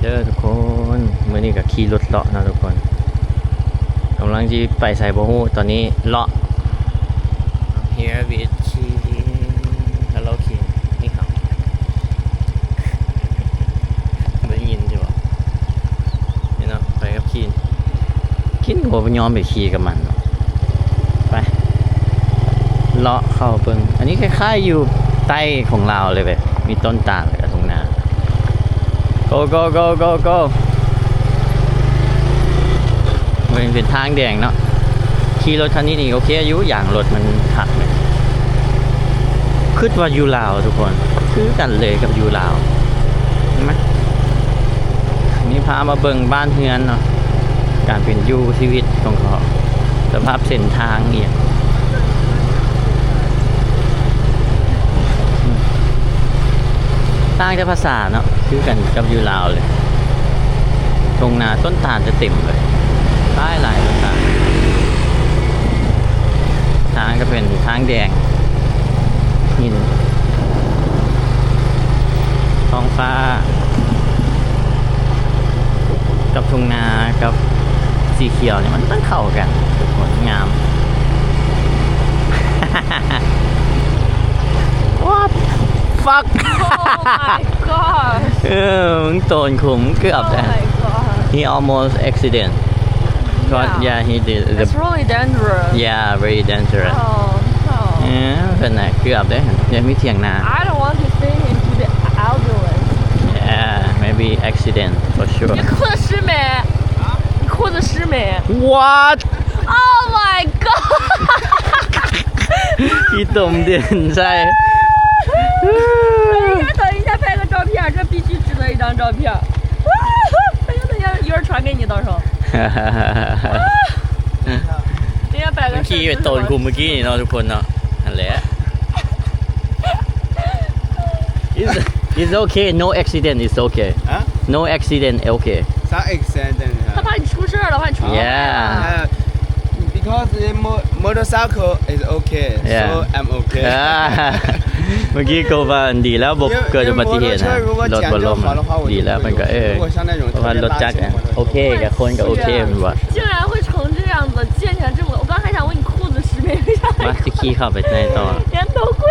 ເດີທຸກຄົນ, ມື້ນີ້ກໍຂີ່ລົດເລາະເນາະທຸກຄົນ. ກຳລັງຊິໄປໃສບໍ່ຮູ້, ຕອນນີ້ເລາະ. I'm here with Kirin. Hello Kirin. ນີ້ເຮົາ ບໍ່ໄດ້ຍິນຊິບໍ? ນີ້ເນາະ, ໄປກັບຄິນ. ຄິນກໍບໍ່ຍອມໄປຂີ່ກັບມັນເນາະ. ໄປ ເລາະເຂົ້າເບິ່ງ. ອັນນີ້ຄ້າຍໆຢູ່ໃຕ້ຂອງລາວເລີຍເວີຍ, ມີຕົ້ນຕານ ແລ້ວກໍທົ່ງນາ. Go go go go go. ມັນເປັນທາງແດງເນາະ. ຂີ່ລົດຄັນນີ້ນີ້ໂອເຄຢູ່, ຢາງລົດມັນຄັກເລີຍ. ຄິດວ່າຢູ່ລາວທຸກຄົນ, ຄືກັນເລີຍກັບຢູ່ລາວ. ເຫັນໄໝ? ນີ້ພາມາເບິ່ງບ້ານເຮືອນເນາະ, ການເປັນຢູ່ຊີວິດຂອງເຂົາ, ສະພາບເສັ້ນທາງອີ່ຫຍັງ. ຕ່າງແຕ່ພາສາເນາະ, ຄືກັນກັບຢູ່ລາວເລີຍ. ທົ່ງນາຕົ້ນຕານຈະເຕັມເລີຍ, ຫຼາຍໆຕົ້ນຕານ. ທາງກໍເປັນທາງແດງ, ຫີນ, ທ້ອງຟ້າ ກັບທົ່ງນາກັບສີຂຽວນີ້ມັນຕ້ອງເຂົ້າກັນທຸກຄົນ, ງາມ. What the fuck? Oh my god. ເອີ ມຶງໂຕນຂຸມເກືອບແລ້ວ. Oh my god. He almost accident. But yeah, he did. That's really dangerous. Yeah, very dangerous. Oh no. ເອີ ເພິ່ນນະເກືອບເດ້, ຍັງມີຖຽງນາ. I don't want to see him to the ambulance. Yeah, maybe accident for sure. 你裤子湿没？你裤子湿没？ What? Oh my god! ຂີ້ຕົມເດັ່ນໃສ່. 等一下，等一下，拍个照片，这必须值得一张照片。等一下，等一下，一会儿传给你，到时候。等一下，拍个 ມັນຂີ່ໄປໂຕນຂຸມມື້ກີ້ນີ້ເນາະທຸກຄົນເນາະ, ຫັ້ນແຫຼະ. It's, it's okay, no accident, it's okay. Huh? No accident, okay. 啥 accident 啊？他怕你出事儿了，怕你出事儿了。 Yeah. Uh, because the mo-, motorcycle is okay, yeah, so I'm okay. ເມື່ອກີ້ກໍວ່າດີແລ້ວ ບໍ່ເກີດອຸບັດຕິເຫດນະ, ລົດບໍ່ລົ້ມນະ, ດີແລ້ວ. ເພິ່ນກໍ ເອີ ເພາະວ່າລົດຈັກ ໂອເຄ ກັບຄົນກໍໂອເຄ ແມ່ນບໍ່? 竟然会成这样子，溅起来这么，我刚还想问你裤子湿没，没想到。 ມາ ຊິຂີ່ເຂົ້າໄປໃນຕໍ່. 连头盔。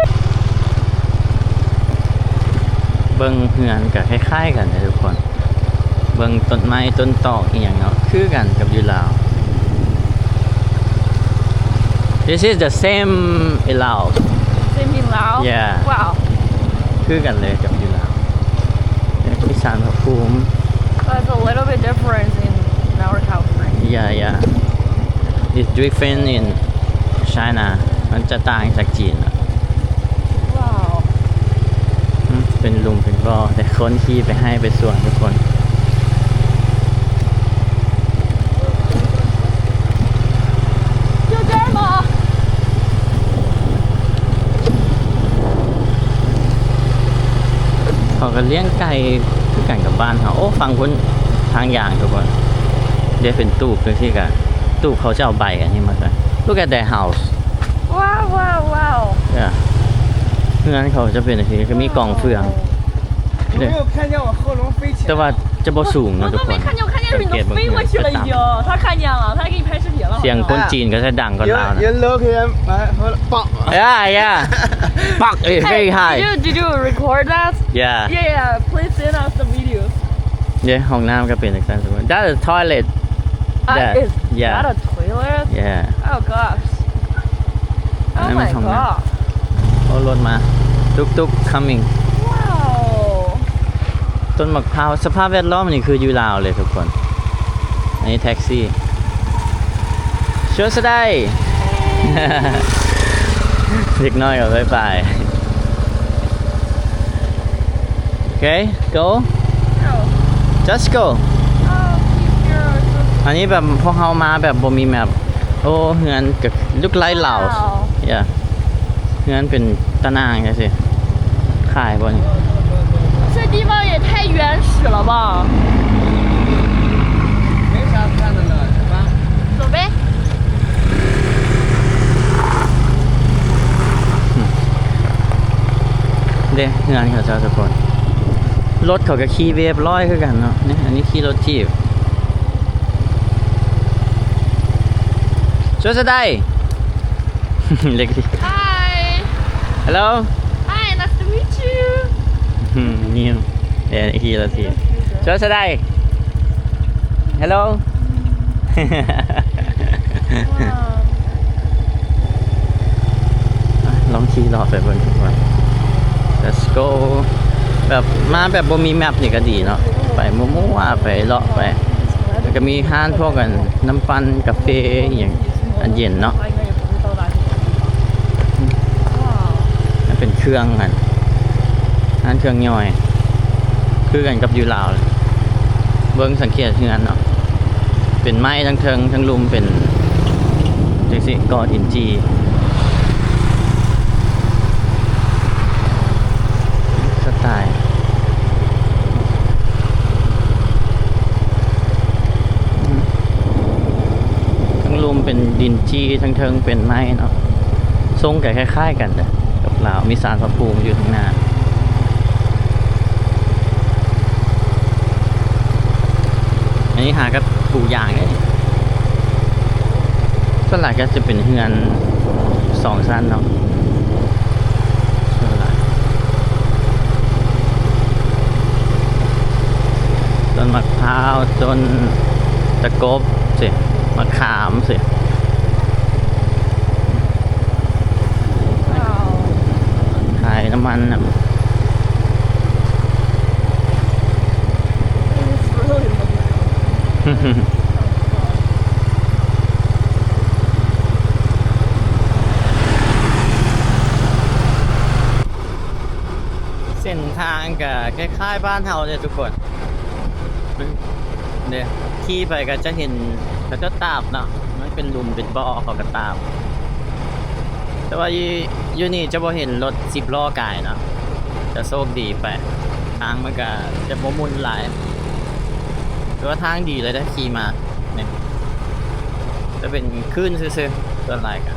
ເບິ່ງເຮືອນກໍຄ້າຍໆກັນເດ້ທຸກຄົນ, ເບິ່ງຕົ້ນໄມ້ຕົ້ນຕອກອີ່ຫຍັງເນາະ, ຄືກັນກັບຢູ່ລາວ. This is the same in Laos. Same in Laos? Yeah. Wow. ຄືກັນເລີຍກັບຢູ່ລາວ. ມີສານພະພູມ. But it's a little bit different in our country. Yeah, yeah. It's different in China. ມັນຈະຕ່າງຈາກຈີນ. Wow. ອືມ ເປັນຫຼຸມເປັນບໍ່, ແຕ່ຄົນຂີ່ໄປໄຮ່ໄປສວນທຸກຄົນ. ເຂົາກໍລ້ຽງໄກ່ຄືກັນກັບບ້ານເຮົາ. ໂອ້ ຝັ່ງພຸ້ນທາງຢ່າງທຸກຄົນ, ເດ ເປັນຕູບຈັ່ງຊີ້ກະ ຕູບເຂົາຈະເອົາໃບອັນນີ້ມາໃສ່. Look at that house. Wow, wow, wow. Yeah. ເຮືອນເຂົາຈະເປັນຈັ່ງຊີ້, ກໍມີກອງເຟືອງ. 有没有看见我喉咙飞起来？ ແຕ່ວ່າຈະບໍ່ສູງເນາະທຸກຄົນ. 我都没看见，我看见你都飞过去了已经。他看见了，他给你拍视频了。 ສຽງຄົນຈີນກໍຈະດັງກວ່າລາວນະ. You, you look at him, uh, ປັກ. Yeah, yeah. ປັກ is very high. Hey, did you, did you record that? Yeah. Yeah, yeah, please send us the videos. ເດ້ ຫ້ອງນ້ຳກໍເປັນຈັ່ງຊັ້ນ. That is toilet. Uh, that, is yeah. That a toilet? Yeah. Oh gosh. ອັນນັ້ນມັນຫ້ອງນ້ຳ. Oh my god. ໂອ້ ລົດມາ, ຕຸກຕຸກ coming. Wow. ຕົ້ນໝາກພ້າວ, ສະພາບແວດລ້ອມນີ້ຄືຢູ່ລາວເລີຍທຸກຄົນ. ອັນນີ້ແທັກຊີ. ໂຊສະໄດ. ເດັກນ້ອຍກໍບາຍບາຍ. Okay, go. No. Just go. Oh, he's here. ອັນນີ້ແບບພວກເຮົາມາແບບບໍ່ມີແມັບ. ໂອ້ ເຮືອນກໍ look like Laos. Wow. Yeah. ເຮືອນເປັນຕາໜ່າງຈັ່ງຊີ້. ຂາຍບໍ່ນີ້? 这地方也太原始了吧。没啥看的了，走吧。走呗。 ເດ້ ເຮືອນເຂົາເຈົ້າທຸກຄົນ. ລົດເຂົາກໍຂີ່ເວບຮ້ອຍຄືກັນເນາະ. ນີ້ ອັນນີ້ຂີ່ລົດຖີບ. ສວຍສະໄດ ເລັກດີ. Hi. Hello. Hi, nice to meet you. ອືມ New. ເອີ ຂີ່ລົດຖີບ. ສວຍສະໄດ. Hello. ລອງຂີ່ເລາະໄປເບິ່ງກ່ອນ. Let's go. ແບບມາແບບບໍ່ມີແມັບນີ້ກໍດີເນາະ, ໄປມົ້ວໆ ໄປເລາະໄປ. ແລ້ວກໍມີຮ້ານພວກອັນນ້ຳປັ່ນ ກາເຟ ອີ່ຫຍັງອັນເຢັນເນາະ. ມັນເປັນເຄື່ອງຫັ້ນ ຮ້ານເຄື່ອງຍ່ອຍ ຄືກັນກັບຢູ່ລາວເລີຍ. ເບິ່ງສັງເກດເຮືອນເນາະ ເປັນໄມ້ທັງເທິງ ທັງລຸ່ມເປັນຈັ່ງຊີ້ ກໍ່ດິນຈີ່ ສະໄຕ. ເທິງລຸ່ມເປັນດິນຈີ່ ເທິງເທິງເປັນໄມ້ເນາະ. ຊົງກໍຄ້າຍໆກັນເດ້ກັບລາວ. ມີສານພະພູມຢູ່ຂ້າງໜ້າ. ອັນນີ້ຫາກັບປູຢາງເດ້. ສ່ວນຫຼາຍກໍຈະເປັນເຮືອນສອງຊັ້ນເນາະ. ຕົ້ນໝາກພ້າວ ຕົ້ນຕະກົບຊີ້ ໝາກຂາມຊີ້ ຂາຍນ້ຳມັນນຳ. ເສັ້ນທາງກໍຄ້າຍໆບ້ານເຮົາເດ້ທຸກຄົນເດ້. ຂີ່ໄປກໍຈະເຫັນເຂົາເຈົ້າຕາບເນາະ, ມັນເປັນຫຼຸມເປັນບໍ່ ເຂົາກໍຕາບ. ແຕ່ວ່າຢູ່ ຢູ່ນີ້ຈະບໍ່ເຫັນລົດສິບລໍ້ກາຍເນາະ, ຈະໂຊກດີໄປ. ທາງມັນກະຈະບໍ່ໝຸ່ນຫຼາຍ ແຕ່ວ່າທາງດີເລີຍເດ້ ຂີ່ມານີ້ ຈະເປັນຄື້ນຊື່ໆ ສ່ວນຫຼາຍກະ.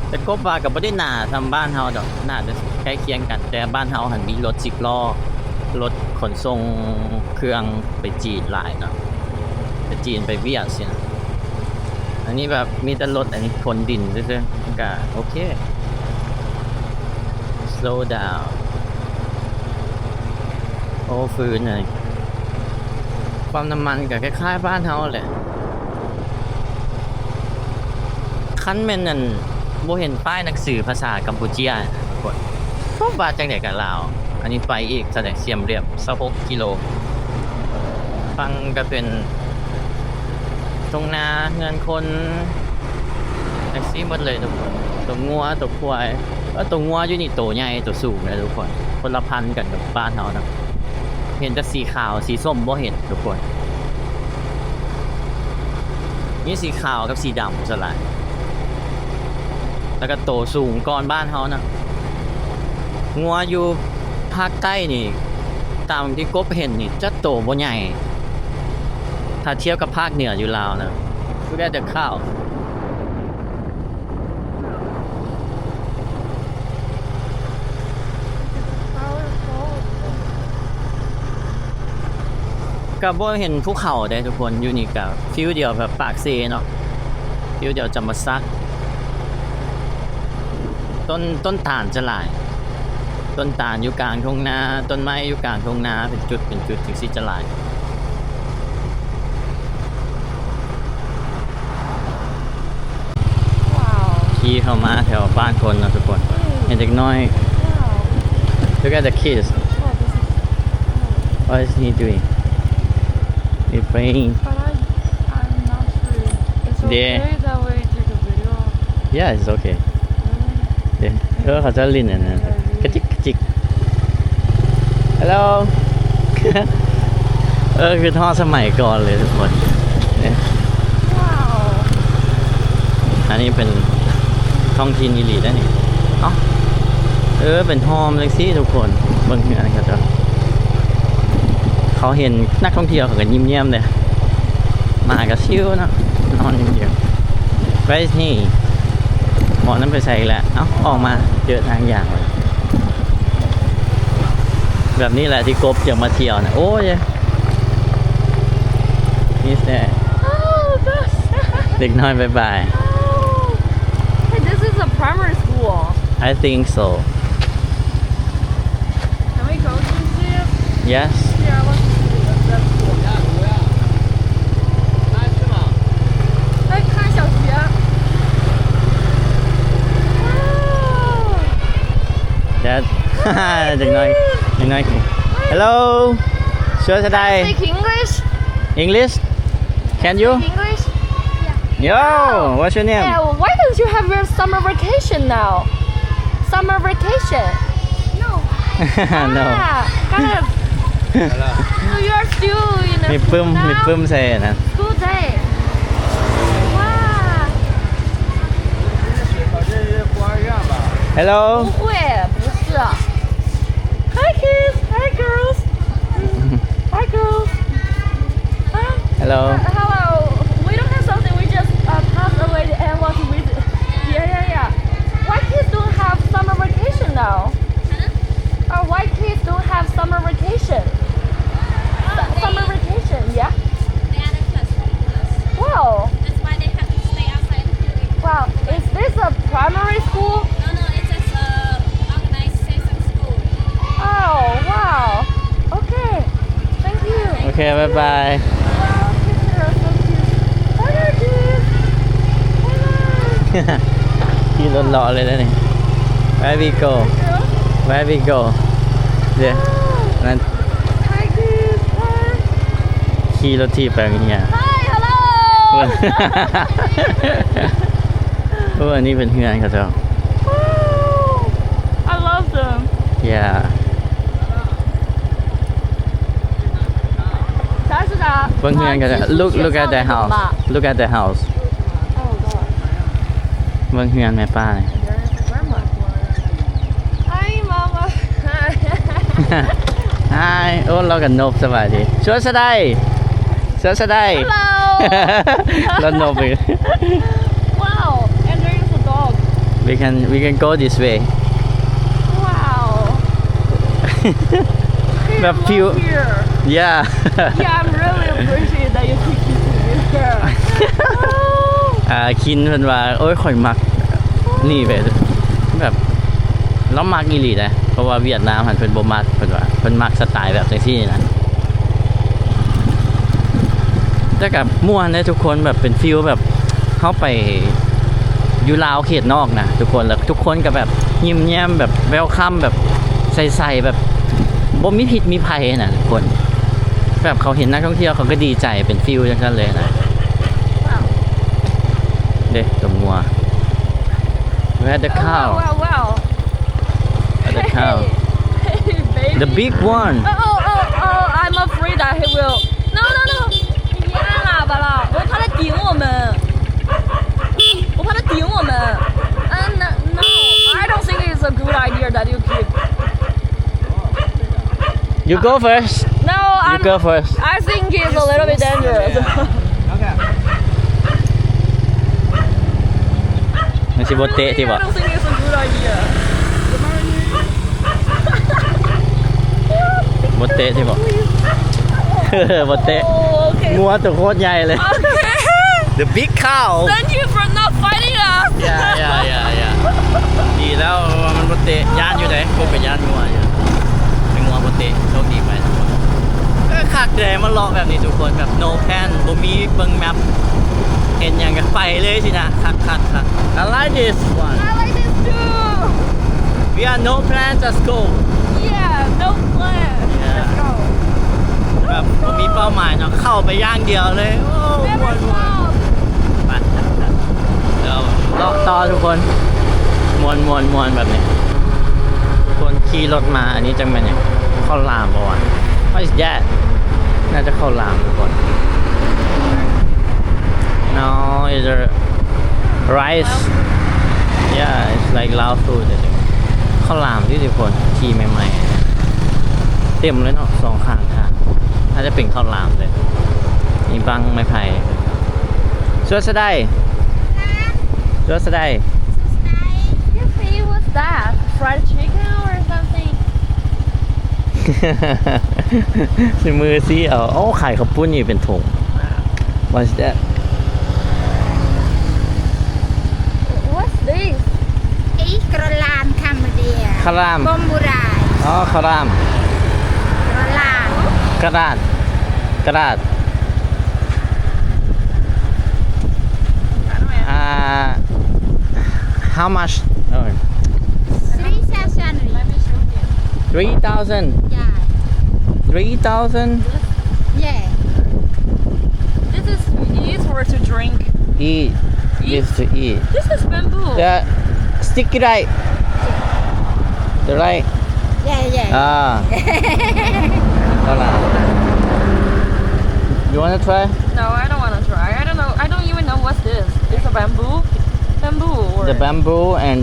ແຕ່ກົບວ່າກະບໍ່ໄດ້ໜາສ່ຳບ້ານເຮົາດອກ, ໜາຈະໃກ້ຄຽງກັນ, ແຕ່ບ້ານເຮົາຫັ້ນມີລົດສິບລໍ້ ລົດຂົນສົ່ງເຄື່ອງໄປຈີນຫຼາຍເນາະ, ໄປຈີນໄປຫວຽດຊີ້ນະ. ອັນນີ້ແບບມີແຕ່ລົດອັນນີ້ຂົນດິນຊື່ໆ ມັນກະໂອເຄ. Slow down. ໂອ້ ຟືນອັນນີ້. ປ້ຳນ້ຳມັນກໍຄ້າຍໆບ້ານເຮົາແຫຼະ. ຄັນແມ່ນອັນ ບໍ່ເຫັນປ້າຍໜັງສືພາສາກຳປູເຈຍ ທຸກຄົນ ບໍ່ວ່າຈັ່ງໃດກໍລາວ. ອັນນີ້ໄປອີກເທົ່າໃດ ສາມຫຼ່ຽມ ຊາວຫົກກິໂລ. ຝັ່ງກໍເປັນທົ່ງນາ ເຮືອນຄົນ ຈັ່ງຊີ້ໝົດເລີຍທຸກຄົນ. ຕົວງົວ ຕົວຄວາຍ ເອີ ຕົວງົວຢູ່ນີ້ໂຕໃຫຍ່ ໂຕສູງເດ້ທຸກຄົນ, ຄົນລະພັນກັນກັບບ້ານເຮົານະ. ເຫັນແຕ່ສີຂາວ ສີສົ້ມບໍ່ເຫັນທຸກຄົນ, ມີສີຂາວກັບສີດຳສ່ວນຫຼາຍ. ແລ້ວກໍໂຕສູງກ່ອນບ້ານເຮົານະ. ງົວຢູ່ພາກໃຕ້ນີ້ ຕາມທີ່ກົບເຫັນນີ້ ຈະໂຕບໍ່ໃຫຍ່ ຖ້າທຽບກັບພາກເໜືອຢູ່ລາວນະ. Look at the cow. ກໍບໍ່ເຫັນພູເຂົາເດ້ທຸກຄົນ, ຢູ່ນີ້ກໍຟີລດຽວກັບປາກເຊເນາະ, ຟີລດຽວຈຳປາສັກ. ຕົ້ນ ຕົ້ນຕານຈະຫຼາຍ, ຕົ້ນຕານຢູ່ກາງທົ່ງນາ, ຕົ້ນໄມ້ຢູ່ກາງທົ່ງນາ ເປັນຈຸດເປັນຈຸດຈັ່ງຊີ້ຈະຫຼາຍ. ຂີ່ເຂົ້າມາແຖວບ້ານຄົນເນາະທຸກຄົນ, ເຫັນເດັກນ້ອຍ. Look at the kids. What is he doing? He playing. Yeah, it's okay. ເອີ ເຂົາຈະຫຼິ້ນອັນນັ້ນ ກະຈິກກະຈິກ. Hello. ເອີ ຄືທອດສະໄໝກ່ອນເລີຍທຸກຄົນ. ອັນນີ້ເປັນທ້ອງຖິ່ນອີ່ຫຼີເດ້ນີ້. ເອົ້າ ເອີ ເປັນຮ່ອມຈັ່ງຊີ້ທຸກຄົນ, ເບິ່ງເຮືອນເຂົາເຈົ້າ. ເຂົາເຫັນນັກທ່ອງທ່ຽວເຂົາກໍຍິ້ມແຍ້ມເດ້. ໝາກໍຊິວເນາະ ນອນຢູ່. Where is he? ໝໍນັ້ນໄປໃສອີກແລ້ວ? ເອົ້າ ອອກມາເຈີທາງຢ່າງເລີຍ. ບນີ້ແຫຼະທີ່ກົບຈະມາທ່ຽວນະ. ໂອ້ຍ He's there. Oh, gosh. ເດັກນ້ອຍບາຍບາຍ. Oh. Hey, this is a primary school. I think so. Can we go to see it? Yes. Yeah, I want to see it. That's cool. Hey, 看小学. Wow. That ເດັກນ້ອຍ ເດັກນ້ອຍ. Hello. Sure, should I? Speak English? English? Can you? English? Yeah. Yo, what's your name? Yeah, why don't you have your summer vacation now? Summer vacation? No. No. Ah, ก็แบบ So you are still in the ມີປຶ້ມ school now? ມີປຶ້ມໃສ່ນັ້ນ. School day. Wow. Hello. 不会，不是啊。Hi kids. Hi girls. Hi girls. Hi. Hello. Uh, hello. We don't have something. We just, uh, passed away and want to visit. Yeah, yeah, yeah. Why kids don't have summer vacation now? Huh? Uh, why kids don't have summer vacation? Oh, su- they, summer vacation, yeah? They had a class from us. Wow. That's why they have to stay outside and do it. Wow. Is this a primary school? No, no, it's just a organized season school. Oh, wow. Okay. Thank you. Okay, bye bye. Wow, kids are so cute. Hi, kids. Bye bye. ຂີ່ລົດເລາະເລີຍນະນີ້. Where we go? Where we go? ເດ້ ນັ້ນ Hi, kids. Hi. ຂີ່ລົດຖີບໄປໂຮງຮຽນ. Hi, hello. ໂອ້ ອັນນີ້ເປັນເຮືອນເຂົາເຈົ້າ. Wow. I love them. Yeah. ເບິ່ງເຮືອນເຂົາເຈົ້າ. Look, look at the house. Look at the house. ເບິ່ງເຮືອນແມ່ປ້ານີ້. Hi, mama. Hi. ໂອ້ ລາວກໍນົບ. ສະບາຍດີ. ສວນສະໄດ. ສວນສະໄດ. Hello. ລາວນົບອີກ. Wow, and there is a dog. We can, we can go this way. Wow. ແບບ feel here. Yeah. Yeah, I'm really appreciate that you keep keeping me here. ອ່າ ຄິນເພິ່ນວ່າ ໂອ້ຍ ຂ້ອຍມັກນີ້ແບບ ແບບ ລາວມັກອີ່ຫຼີເດ້ ເພາະວ່າຫວຽດນາມຫັ້ນເພິ່ນບໍ່ມັກ ເພິ່ນວ່າ ເພິ່ນມັກສະໄຕແບບຈັ່ງຊີ້ນະ. ແຕ່ກໍມ່ວນເດ້ທຸກຄົນ ແບບເປັນຟີລແບບເຮົາໄປຢູ່ລາວເຂດນອກນະທຸກຄົນ ແລ້ວທຸກຄົນກໍແບບຍິ້ມແຍ້ມ ແບບ welcome ແບບໃສໆ ແບບບໍ່ມີພິດມີໄພນະທຸກຄົນ. ແບບເຂົາເຫັນນັກທ່ອງທ່ຽວເຂົາກໍດີໃຈ ເປັນຟີລຈັ່ງຊັ້ນເລີຍນະ. ເດ້ ຕົວງົວ. Where the cow? Wow, wow, wow. Where the cow? Hey, hey, baby. The big one. Oh, oh, oh, oh, I'm afraid that he will. No, no, no. 你别按喇叭了，我怕他顶我们。我怕他顶我们。Uh, no, no, I don't think it's a good idea that you keep. You go first. No, you go first. I think it's a little bit dangerous. ມັນຊິບໍ່ເຕະຕິບໍ່? I don't think it's a good idea. ບໍ່ເຕະຕິບໍ່? ບໍ່ເຕະ. Oh, okay. ງົວໂຕໂຄດໃຫຍ່ເລີຍ. Okay. The big cow. Thank you for not fighting us. Yeah, yeah, yeah, yeah. ດີແລ້ວວ່າມັນບໍ່ເຕະ. ຢ້ານຢູ່ເດ້ ກົບກໍຢ້ານງົວຢູ່ ແຕ່ງົວບໍ່ເຕະ. ໂຊກດີໄປ. ເອີ ຄັກເດ້ມາເລາະແບບນີ້ທຸກຄົນ ແບບ no plan ບໍ່ມີເບິ່ງແມັບ ເຫັນຫຍັງກໍໄປເລີຍຊີ້ນະ. ຄັກໆໆ. I like this one. I like this too. We are no plan, just go. Yeah, no plan. Yeah. Just go. ແບບບໍ່ມີເປົ້າໝາຍເນາະ ເຂົ້າໄປຢ່າງດຽວເລີຍ. ໂອ້ ມ່ວນໆ ໄປ ດຽວເລາະຕໍ່ທຸກຄົນ. ມ່ວນໆໆ ແບບນີ້ ທຸກຄົນຂີ່ລົດມາ. ອັນນີ້ຈັກແມ່ນຫຍັງ? ເຂົ້າຫຼາມບໍ່ວະ? What is that? ໜ້າຈະເຂົ້າຫຼາມທຸກຄົນ. No, it's a rice. Yeah, it's like Lao food. ເຂົ້າຫຼາມທີ່ທຸກຄົນ ທີ່ໃໝ່ໆ ເຕັມເລີຍເນາະ ສອງຂ້າງທາງ. ໜ້າຈະເປັນເຂົ້າຫຼາມເລີຍ. ມີບັ້ງໄມ້ໄຜ່. ສວນສະໄດ. ສວນສະໄດ. Hey, what's that? Fried chicken or something? ໃຊ້ມືຊີ້ເອົາ. ໂອ້ ຂາຍເຂົ້າປຸ້ນນີ້ເປັນຖົງ. What's that? What's this? ເອ ກະລານ ຄຳເດຍ ຄະລາມ ບົມບູຣາຍ. ອໍ ຄະລາມ ກະລານ ກະດາດ ກະດາດ. Uh, how much? Oh. Three thousand. Three thousand? Yeah. Three thousand? Yeah. This is eat or to drink? Eat. Eat? This to eat. This is bamboo. Yeah. Sticky, right? The right? Yeah, yeah. Ah. Hold on. You wanna try? No, I don't wanna try. I don't know. I don't even know what's this. It's a bamboo? Bamboo or The bamboo, and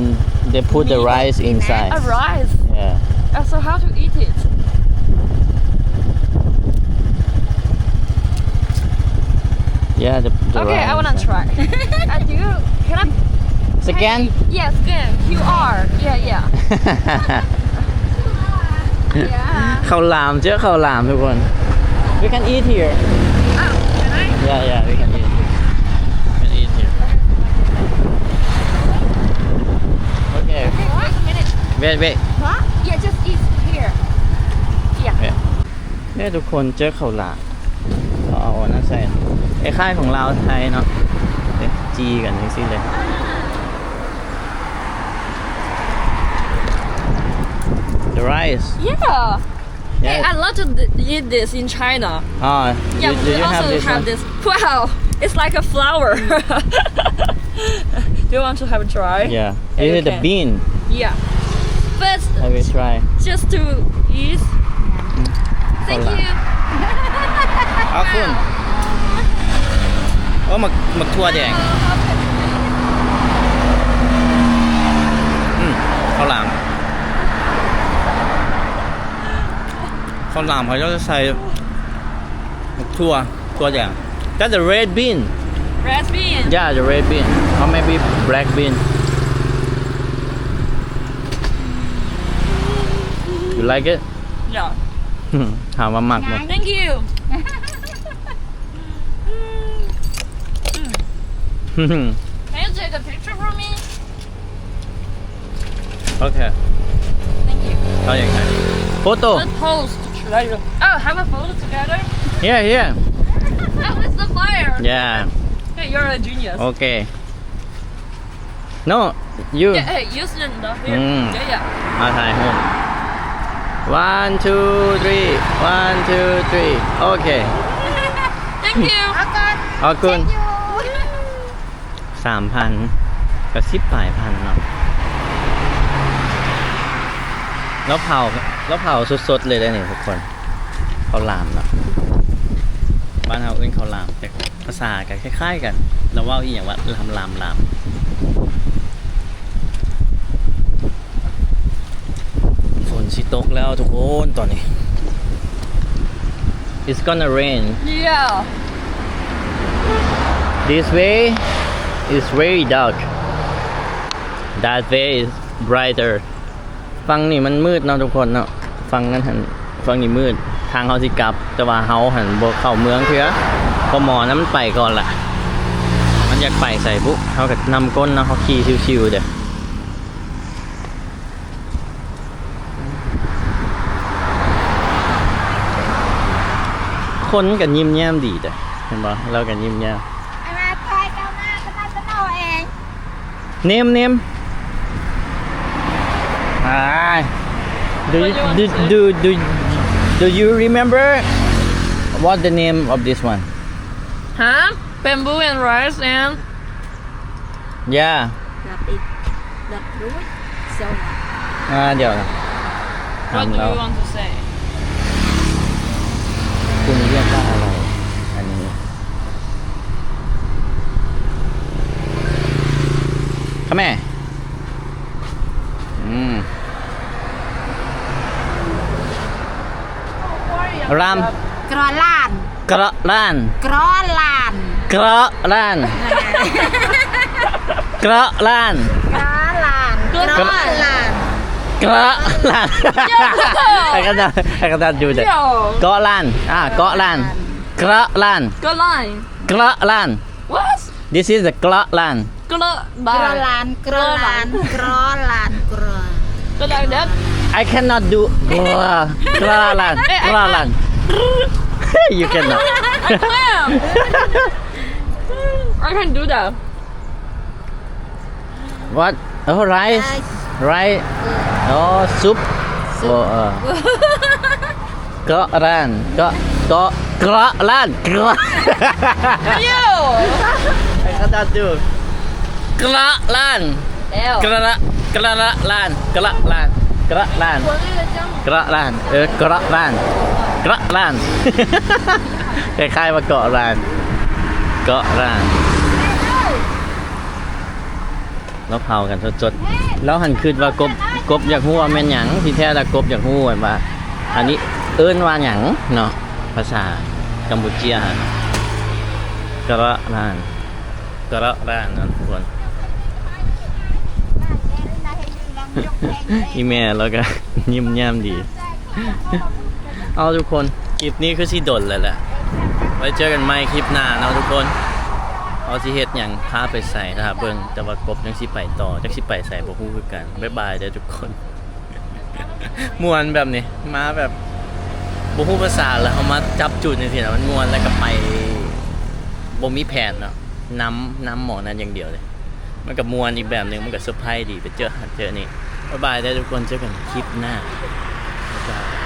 they put the rice inside. A rice? Yeah. Uh, so how to eat it? Yeah, the, the Okay, I rice, wanna yeah. try. Uh, do you, can I ສະແກນ? Yes, scan. Q R. Yeah, yeah. Yeah. ເຂົ້າຫຼາມ ເຈີເຂົ້າຫຼາມທຸກຄົນ. We can eat here. Oh, can I? Yeah, yeah, we can eat. We can eat here. Okay. Okay, wait a minute. Wait, wait. What? Yeah, just eat here. Yeah. Yeah. ເອີ ທຸກຄົນ ເຈີເຂົ້າຫຼາມ ເຂົາເອົາອັນນັ້ນໃສ່ ຄ້າຍໆຂອງລາວໄທເນາະ ເອີ ຈີ່ກັນຈັ່ງຊີ້ເລີຍ. The rice. Yeah. Yeah. Hey, I love to d- eat this in China. Ah, yeah, do, do we you also have this have one? This. Wow, it's like a flower. Do you want to have a try? Yeah. Is it a bean? Yeah. First, I will try. Just to eat. Thank you. ເອົາຄຸນ ໂອ້ ໝາກ ໝາກຖົ່ວແດງ. ອືມ ເຂົ້າຫຼາມ ເຂົ້າຫຼາມເຂົາເຈົ້າຈະໃສ່ ໝາກຖົ່ວ ຖົ່ວແດງ. That's a red bean. Red bean? Yeah, the red bean. Or maybe black bean. You like it? Yeah. ຖາມວ່າມັກບໍ່? Thank you. Can you take a picture for me? Okay. Thank you. ເອົາຫຍັງໄດ້? Photo. Let's pose. Should I do? Oh, have a photo together? Yeah, yeah. That was the fire. Yeah. Hey, you're a genius. Okay. No, you. Yeah, hey, you stand up here. ອືມ Yeah, yeah. ມາຖ່າຍຮູບ One, two, three. One, two, three. Okay. Thank you. ເອົາກ່ອນ ເອົາກ່ອນ ສາມພັນ ກໍສິບປາຍພັນເນາະ. ລາວເຜົາ ລາວເຜົາສົດໆເລີຍເດ້ນີ້ທຸກຄົນ ເຂົ້າຫຼາມເນາະ ບ້ານເຮົາເອີ້ນເຂົ້າຫຼາມ ແຕ່ພາສາກໍຄ້າຍໆກັນ ລາວເວົ້າອີ່ຫຍັງວ່າ ລາມ ລາມ ລາມ. ຝົນຊິຕົກແລ້ວທຸກຄົນຕອນນີ້. It's gonna rain. Yeah. This way is very dark. That way is brighter. ຝັ່ງນີ້ມັນມືດເນາະທຸກຄົນເນາະ. ຝັ່ງນັ້ນຫັ້ນ ຝັ່ງນີ້ມືດ. ທາງເຮົາຊິກັບ ແຕ່ວ່າເຮົາຫັ້ນບໍ່ເຂົ້າເມືອງເທື່ອ ເພາະໝໍນັ້ນມັນໄປກ່ອນລະ. ມັນຢາກໄປໃສບຸ? ເຮົາກໍນຳກົ້ນເນາະ ເຮົາຂີ່ຊິວໆເດີ້. ຄົນກໍຍິ້ມແຍ້ມດີເດ້ ເຫັນບໍ່? ລາວກໍຍິ້ມແຍ້ມ. ອັນນັ້ນ Name, name. Ah. Do you, do, do, do, do you remember what the name of this one? Huh? Bamboo and rice and Yeah. Not it. Not fruit. So what? ອ່າ ດຽວນະ What do you want to say? ຄຸນຮຽກວ່າອະໄລ ອັນນີ້ ຄະແມ. ອືມ ລາມ ກຣາລານ ກຣາລານ ກຣາລານ ກຣາລານ ກຣາລານ ກຣາລານ ກຣາລານ ກະລານ. I cannot, I cannot do that. ກະລານ ອ່າ ກະລານ ກະລານ ກະລານ. What? This is the ກະລານ. ກະລານ ກະລານ ກະລານ ກະລານ. I cannot do ກະລານ ກະລານ. You cannot. I can do that. What? Oh, rice. Rice. Oh, soup. ໂອ້ ເອີ ກະລານ ກະ ກະ ກະລານ ກະລານ. I cannot do. ກະລານ ກະລາ ກະລາລານ ກະລາລານ ກະລາລານ ກະລາລານ. ເອີ ກະລານ ກະລານ ຄ້າຍໆວ່າເກາະລານ ເກາະລານ. ລາວເຜົາກັນສົດໆ. ລາວຫັ້ນຄິດວ່າກົບ ກົບຢາກຮູ້ວ່າແມ່ນຫຍັງ. ທີ່ແທ້ລະກົບຢາກຮູ້ວ່າ ອັນນີ້ເອີ້ນວ່າຫຍັງເນາະ ພາສາກຳປູເຈຍ. ກະລະລານ ກະລະລານເນາະທຸກຄົນ. ອີ່ແມ່ລາວກະຍິ້ມແຍ້ມດີ. ເອົາທຸກຄົນ ຄລິບນີ້ຄືຊິດົນແລ້ວແຫຼະ. ໄວ້ເຈີກັນໃໝ່ຄລິບໜ້າເນາະທຸກຄົນ. ເຮົາຊິເຮັດຫຍັງ ພາໄປໃສ ຖ້າເບິ່ງ. ແຕ່ວ່າກົບຍັງຊິໄປຕໍ່ ຈັກຊິໄປໃສບໍ່ຮູ້ຄືກັນ. ບາຍບາຍເດີທຸກຄົນ. ມ່ວນແບບນີ້ ມາແບບບໍ່ຮູ້ພາສາ ແລ້ວເຮົາມາຈັບຈຸດຈັ່ງຊີ້ນະ ມັນມ່ວນ ແລ້ວກະໄປ ບໍ່ມີແຜນເນາະ. ນຳ ນຳໝໍນັ້ນຢ່າງດຽວເລີຍ. ມັນກະມ່ວນອີກແບບໜຶ່ງ ມັນກະເຊີໄພຣສ໌ດີ ໄປເຈີຫັ້ນເຈີນີ້. ບາຍບາຍເດີທຸກຄົນ ເຈີກັນຄລິບໜ້າ. ບາຍບາຍ.